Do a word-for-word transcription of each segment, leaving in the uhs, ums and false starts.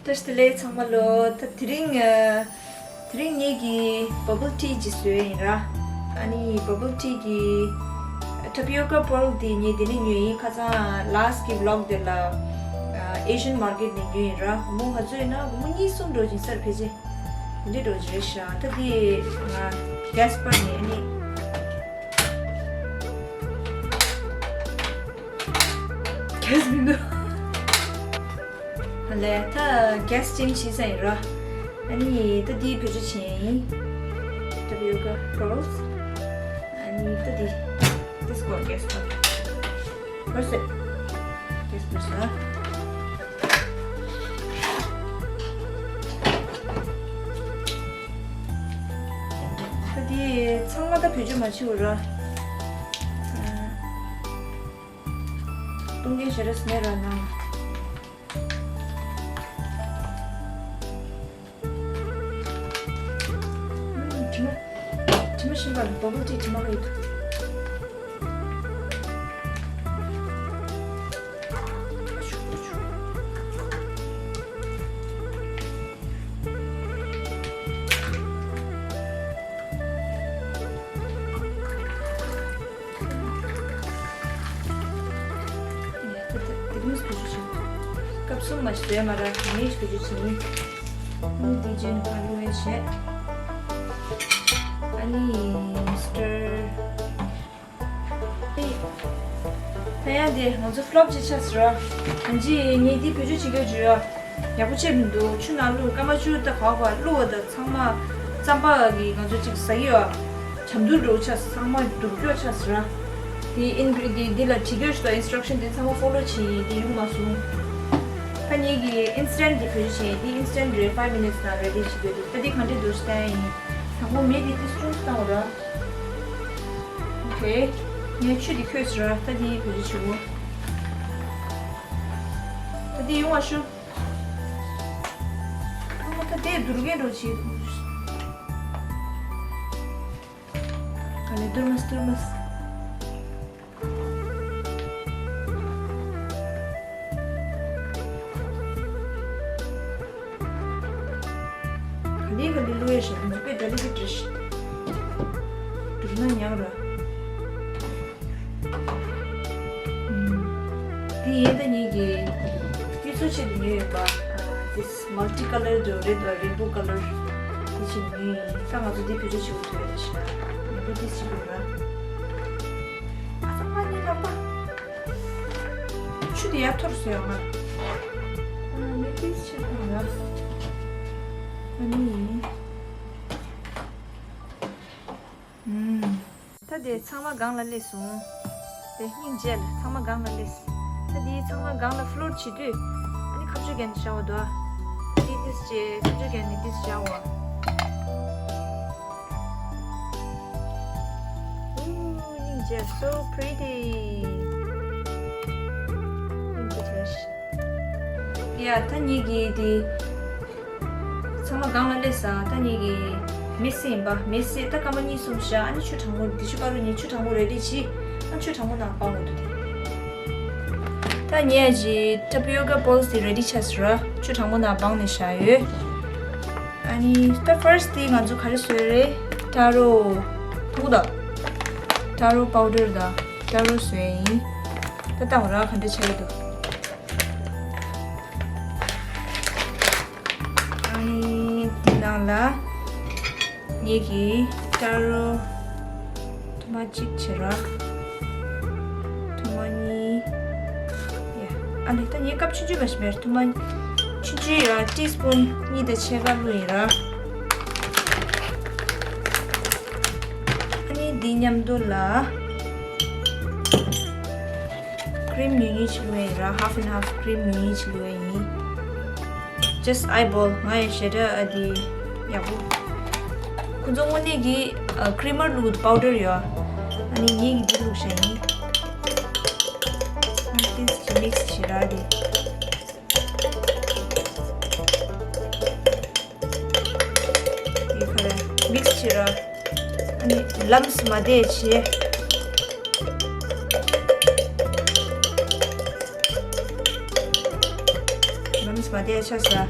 བཀྲ་ཤིས་བདེ་ལེགས་ཚང་མ་ལོ། ད་དེ་རིང་ཨ། དེ་རིང་ངེད་ཀྱིས་bubble tea ཅིག་བཟོས་ཡིན་ར། ཨ་ནི་bubble tea གི་tapioca pearl དེ་ངས་དེ་ནས་ཉོས་ཡིན། ཁ་སང་last གི་vlog དེ་ལ་ཨ། Asian market ནས་ཉོས་ཡིན་ར། སྒོར་མོ་ག་ཚོད་ཡིན་ན་སྒོར་མོ་གཉིས་གསུམ་འགྲོ་ཅིང་སར་ཕལ་ཆེར་འདི་འགྲོ་ཅིག་རེད་ཤག་ད་དེ་ང་gas པར་ནས་ཨ་ནི། gas མི་འདུག་ཨ་ལས་ད་gas ཅིང་ཕྱིན་ས་ཡིན་ར། ཨ་ནི་ད་འདི་བེད་སྤྱོད་བྱས་ཡིན། tapioca pearls ཨ་ནི་ད་འདི་this one gas པར་gas པར་ས། ད་འདི་ཚང་མ་ད་བེད་སྤྱོད་མ་བྱེད་འོ་ར། ཨ། བཏུང་མཁན་ཞེ་དྲག་མེད་ར་ན། དྲི་མ། དྲི་མ་ཞིམ་པ་ལ་bubble tea དྲི་མ་ག་ཡོད། སྐབས་གསུམ་མ་ཞིག་བཟོས་མ་ར་ངས་ཞིག་བཟོས་བྱས་ནི། ཨ་ནི་དེ་ཅན་ཁ་ལོ་ཡ་བྱས། ཨ་ནི་སི་ཊར། ད་ཡང་དེ་ང་ཚོ་flop ཅིག་ཆགས་ཟེར་ར། ང་ཅི་ངས་དེ་བེད་སྤྱོད་བྱེད་རྒྱུ་བརྗོད་ཡ། ཡག་པོ་བྱས་མི་འདུག་ཆུ་ནང་བླུགས་སྐར་མ་བཅུ་ད་ག་བ་བླུགས་པ་ད་ཚང་མ་རྩམ་པ་གི་ང་ཚོ་ཅིག་ཟ་གི་ཡོད། ཇ་འདུར་འགྲོ་ཆགས་ཚང་མ་འདུར་སྐྱོ་ཆགས་ཟེར་ར། དེ་ཨིན་གྷི་རི་དེ་འདི་ལ་བྲིས་ཀྱོ་ཞིག་དང་instruction དེ་ཚང་མ་follow བྱས་ཡིན་དེ་ཡོང་མ་སོང་། ད་ངེད་ཀྱི་instant དེ་བེད་སྤྱོད་བྱས་ཡིན་དེ་instant རེད། five minutes ནང་ready བྱེད་དགོས་འདུག་ད་དེ་ག་འདྲས་འདུག་ཞིག་བལྟ་ཡ་ཡིན། དང་པོ་མེ་དེ་དེ་ཆུང་ཙམ་བཏང་བ་ར། Okay ངས་ཆུ་དེ་ཁོལ་ཟེར་ར། ད་དེ་བེད་སྤྱོད་བྱེད་དགོས། ད་དེ་ཡོང་བ་ཤོག་ཨ་མ་ད་དེ་འདུར་མཁན་འགྲོ་བྱེད་དུ། ག་ལེ་འདུར་མས་འདུར་མས། ག་ལེ་ག་ལེ་བླུགས་ཡས་ཤག་འདི་དཔེ་delicate རེད་ཤག་འདུར་ན་ཉག་ར། འདི་ཡིན་ད་ངེད་ཀྱི་དུས་ཚོད་ཆེད་དུ་ཉོས་ཡོད་པ། This multi color དུ་རེད་པ། rainbow color དེ་ཆེད་དུ་ཉོས་ཡིན། ད་ང་ཚོ་འདི་བེད་སྤྱོད་བྱེད་དགོས་ཐུག་ཡོད་རེད་ཤག་ངས་འདི་ཅིག་དགོས་ར། ཨ་ཙམ་ང་གཉིས་ལྷག་པ། ཆུ་དེ་ཡར་འཐོར་སོང་ཡོད་ང་། ངས་འདི་ཅིག་དགོས་ར། ཨ་ནི། ད་དེ་ཚང་མ་སྒང་ལ་སླེབས་སོང་། དེ་སྙིང་རྗེ་ལ་ཚང་མ་སྒང་ལ་སླེབས། ད་དེ་ཚང་མ་སྒང་ལ་float བྱེད་དུས། ཨ་ནི་ཁ་མཆུ་རྒྱན་བཞག་པ་འདུག་ཨ། དེ་དེ་ཅེ་ཁ་མཆུ་རྒྱན་ནི་དེ་བཞག་པ། ཨུ། སྙིང་རྗེ། So pretty. སྙིང་རྗེ་བྱས། ཡ་ད་ངེད་ཀྱི་དེ། ཚང་མ་སྒང་ལ་སླེབས་ས། ད་ངེད་ཀྱི་མེ་སི་ཡིན་པ། མེ་སི་ད་སྐར་མ་གཉིས་གསུམ་བཞག་ཨ་ནི་ཆུ་གྲང་མོ་འདི་ཆུ་དཀར་པོ་ནི་ཆུ་གྲང་མོ་ready བྱེད། ཨ་ཆུ་གྲང་མོ་ནང་སྤང་དགོས་འདུག་དེ། ད་ངེད་ཀྱི་tapioca balls དེ་ready ཆགས་སོང་ར། ཆུ་གྲང་མོ་ནང་སྤང་ནས་བཞག་ཡོད། ཨ་ནི་ད་first དེ་ང་ཚོ་ག་རེ་བཟོས་རེད། taro ཐུག་ད། taro powder ད་taro བཟོས་ཡིན། ད་ལྟ་བ་ར་ག་འདྲ་ཆགས་ཀྱི་འདུག་ཨ་ནི་འདི་ནང་ལ་ངེད་ཀྱི་taro ཐུར་མ་གཅིག་བྱེད་ར། ཐུར་མ་གཉིས། ཡ། ཨ་ནི་ད་ངས་ཀབ་ཆུང་ཆུང་མ་ཞིག་མེད། ཐུར་མ་ཆུང་ཆུང་ཡ་teaspoon གཉིས་དང་ཕྱེད་ཀ་བླུགས་ཡིན་ར། ཨ་ནི་འདི་མཉམ་དུ་ལ་cream ཉུང་ཉུང་ཅིག་བླུགས་ཡིན་ར། half and half cream ཉུང་ཉུང་ཅིག་བླུགས་ཡིན། Just eyeball ང་ཡི་ཞེ་དྲག་ཨ་དེ་ཡག་པོ། ཁོ་ཚོ་དངོས་གནས་ཀྱི་ཨ་creamer བླུགས་པའི་powder ཡོད། ཨ་ནི་ངེད་ཀྱི་འདི་བླུགས་བཞག་ཡིན། ཨ་ནི་ཏིས་ཅི་mix བྱེད་ར་དེ། དེ་ཁ་ར་mix བྱེད་ར། ཨ་ནི་lumps མ་བསྡད་བྱེད། ལམ་སི་མ་དེ་ཆ་ས།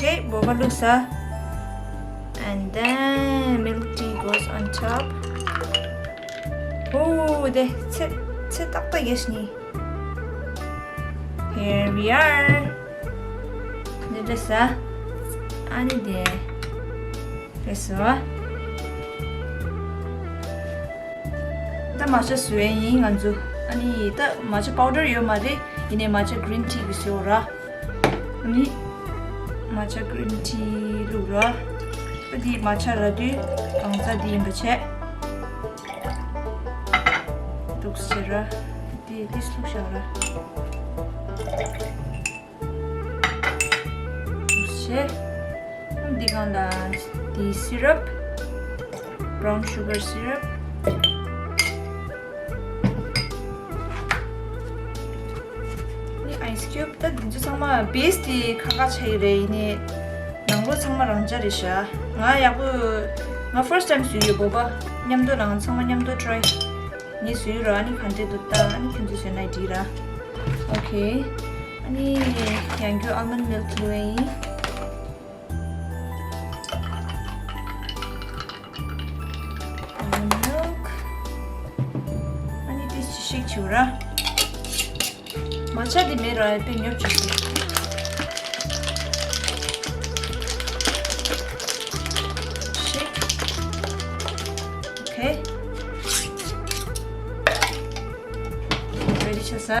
Okay, བོ་བ་བླུགས་ས། And then milk tea goes on top. ཨོ་དེ་ཚེ་ཚེ་ཏག་ཏག་ཡེ་ཤི་ནི། Here we are. འདི་འདྲ་ས། ཨ་ནི་དེ་རེད་སོ། ད་མ་ཆ་བཟོས་ཡིན་ང་ཚོ། ཨ་ནི་ད་མ་ཆ་པའུ་ཌར་ཡོད་མ་རེད། ཡིན་ནའི་མ་ཆ་green tea གི་བཟོས་ར། ཨ་ནི་མ་ཆ་green tea བླུགས་ར། ད་འདི་མ་ཆ་ར་དུས་གང་ཚ་འདི་ཡིན་པ་བྱས། འདུག་ཟེར་ར། འདི་འདི་བླུགས་བཞག་ར། ཞེ། འདི་གང་ལ་འདི་syrup, brown sugar syrup. ནི་ice cube། ད་འདི་ཚོ་ཚང་མ་base དེ་ཁ་ཁ་ཆགས་ཀྱི་རེད། ཡིན་ནའི་ནང་ལོགས་ཚང་མ་རང་འཇགས་རེད་ཤག་ང་ཡག་པོ། ང་first time བཟོས་ཡོད། བོ་བ་མཉམ་དུ་ལ་ང་ཚང་མ་མཉམ་དུ་try། ངས་བཟོས་ཡོད་ར། ཨ་ནི་ག་འདྲས་འདུག་ལྟ། ཨ་ནི་ཁྱོད་ཚོས་བཟོས་ན་འགྲིག་ར། Okay. ཨ་ནི་ཡང་རྒྱུ་almond milk བླུགས་ཡིན། Almond milk. ཨ་ནི་ཏིས་ཅི་ཤེག་བྱེད་ར། མ་ཆ་དེ་མེད་ར། དཔེ་ཉོབ་བྱེད་ཤེག Okay. Ready ཆགས་ས།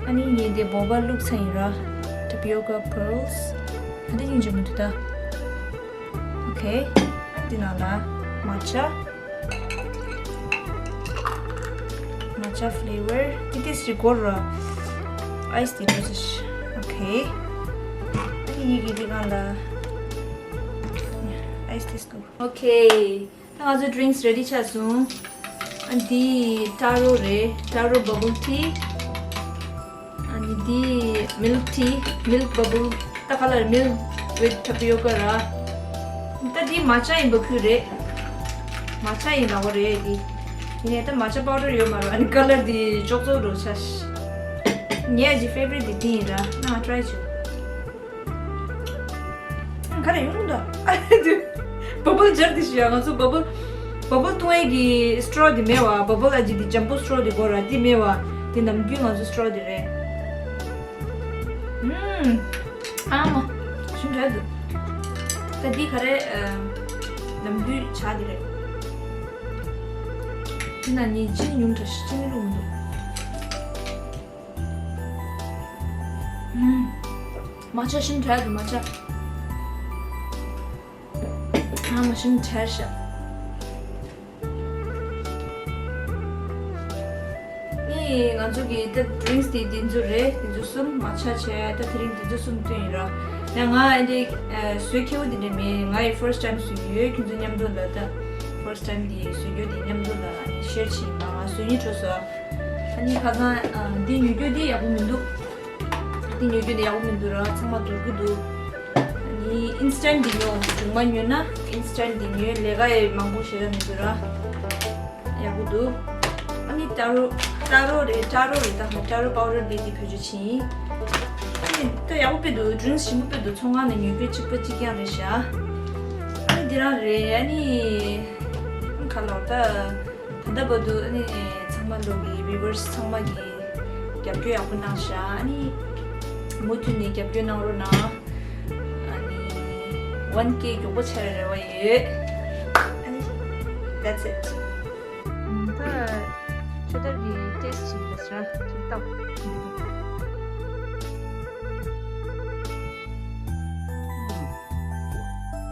ཨ་ནི་ངས་དེ་བོ་བ་བླུགས་ཚར་ཡིན་ར། Tapioca pearls. ཨ་འདི་སྙིང་རྗེ་མི་འདུག་ད། Okay. ཨ་འདི་ནང་ལ་མ་ཆ། མ་ཆ་flavor. དེ་ཏིས་ཅི་གོར་ར། Ice དེ་འདུག་ཟེར། Okay. ཨ་ནི་ཡི་གེ་དེ་གང་ལ། Ice དེ་འདུག Okay. ད་ང་ཚོ་drinks ready ཆགས་སོང་། ཨ་འདི་ཊ་རོ་རེད། ཊ་རོ་bubble tea། ཨ་ནི་འདི་milk tea, milk bubble། ད་ག་ལ་milk with tapioca ར། ད་འདི་མ་ཆ་ཡིན་པ་ཁུལ་རེད། མ་ཆ་ཡིན་ལབ་པ་རེད་འདི། ཡིན་ནའི་ད་མ་ཆ་པའུ་ཌར་ཡོད་མ་རེད། ཨ་ནི་ཀ་ལར་འདི་ཅོག་ཙོག་འགྲོ་ཆ། ངའི་ཨ་ཅི་favorite འདི་འདི་ཡིན་ར། ན་try བྱོས། ག་རེ་ཡོང་འདུག་ཨ་དུ། bubble jar དེ་ཞུ་ཡ། ང་ཚོ་bubble bubble བཏུང་ཡས་ཀྱི་straw དེ་མེད་བ། bubble ཨ་ཅི་དེ་jumbo straw དེ་དགོས་ར། དེ་མེད་བ། དེ་ནམ་རྒྱུན་ང་ཚོ་straw དེ་རེད། ཨུམ། ཨ་མ། ཞིམ་རེད་འདུག་ད་འདི་ག་རེ། ནམ་རྒྱུན་ཇ་དེ་རེད། དེ་ན་ནི་ཅི་ནི་ཉུང་དྲགས་ཤིག་ཅི་ནི་བླུགས་མི་འདུག་ཨུམ། མ་ཆ་ཞིམ་དྲགས་འདུག་མ་ཆ། ཨ་མ་ཞིམ་དྲགས་ཤག་ནི་ང་ཚོ་གི་ད་drinks དེ་འདི་ཚོ་རེད། འདི་ཚོ་གསུམ། མ་ཆ་བྱས་ད་དེ་རིང་འདི་ཚོ་གསུམ་བཏོན་ཡིན་ར། ཡང་ང་ཨ་འདི་བཟོ་ཁེ་པོ་དེ་འདྲ་མེད། ང་ཡི་first time བཟོ་གི་ཡོད། ཁྱོད་ཚོ་མཉམ་དུ་ལ་ད་first time དེ་བཟོ་རྒྱུ་དེ་མཉམ་དུ་ལ་ཨ་ནི་share བྱེད་ཡིན་པ། ང་བཟོ་སྙིང་བྲོ་སོང་། ཨ་ནི་ཁ་སང་འདི་ཉོ་རྒྱུ་དེ་ཡག་པོ་མི་འདུག་འདི་ཉོ་རྒྱུ་དེ་ཡག་པོ་མི་འདུག་ར། ཚང་མ་འདོར་གི་འདུག་ཨ་ནི་instant འདི་ཉོ། གྲང་མོ་ཉོས་ན་instant འདི་ཉོས། ལས་ཀ་ཡི་མང་པོ་བྱེད་ཡ་མི་འདུག་ར། ཡག་པོ་འདུག་ཨ་ནི་ཊ་རོ། ཊ་རོ་རེད། ཊ་རོ་རེད། ད་ཊ་རོ་པའུ་ཌར་འདི་འདི་བེད་སྤྱོད་བྱེད་ཡིན། ཨ་ནི་ད་ཡག་པོ་དཔེ་འདུག drinks ཞིམ་པོ་དཔེ་འདུག་ཚོང་ཁང་ནས་ཉོ་རྒྱུ་གཅིག་པ་གཅིག་རྐྱང་རེད་ཤག་ཨ་ནི་འདི་རང་རེད། ཨ་ནི་ག་ལ་ད། ད་ལྟ་བར་དུ་ཨ་ནི་ཚང་མ་ལོ་གི་viewers ཚང་མ་གི་རྒྱབ་སྐྱོར་ཡག་པོ་གནང་ཤག་ཨ་ནི་མུ་མཐུད་ནས་རྒྱབ་སྐྱོར་གནང་རོགས་གནང་། ཨ་ནི་one K མགྱོགས་པོ་ཆགས་རེ་བ་ཡོད། ཨ་ནི་that's it. ད་ཆུ་དར་གྱི་taste བྱེད་པ་ཟེར་ཆུ་བཏབ།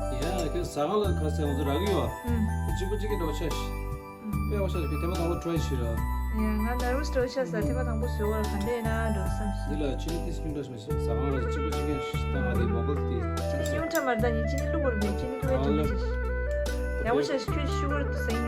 ཡ་ཁྱོད་ཟ་ཁང་ལ་ཁ་ཟས་ང་ཚོ་རག་གི་ཡོད། གཅིག་པ་གཅིག་གི་འདྲ་བ་ཆགས་ཤིག་དཔེ་བ་ཤ་ཞིག་ཐེངས་མ་དང་པོ་try བྱེད་ར། ཡ་ང་nervous འདྲ་བོ་ཤ་ས་ཐེངས་མ་དང་པོ་བཟོས་པར་ག་འདྲ་ཡིན་ན་འགྲོ་བསམ་ཞིག་འདི་ལ་ཅི་ནི་ཏིས་སྐྱོན་འདྲ་ཞིག་མི་སྲིད། ཟ་ཁང་ལ་གཅིག་པ་གཅིག་རྐྱང་ཞིག་ད་ང་དེ་bubble ཏི་ཅི་ནི་ཉུང་དྲགས་མ་རེད། ད་ནི་ཅི་ནི་བླུགས་པར་མེད། ཅི་ནི་བླུགས་པའི་དྲི་མ་ཅིག་ཡག་པོ་ཤ་ཞིག་ཁྱོད་sugar དུ་ཟ།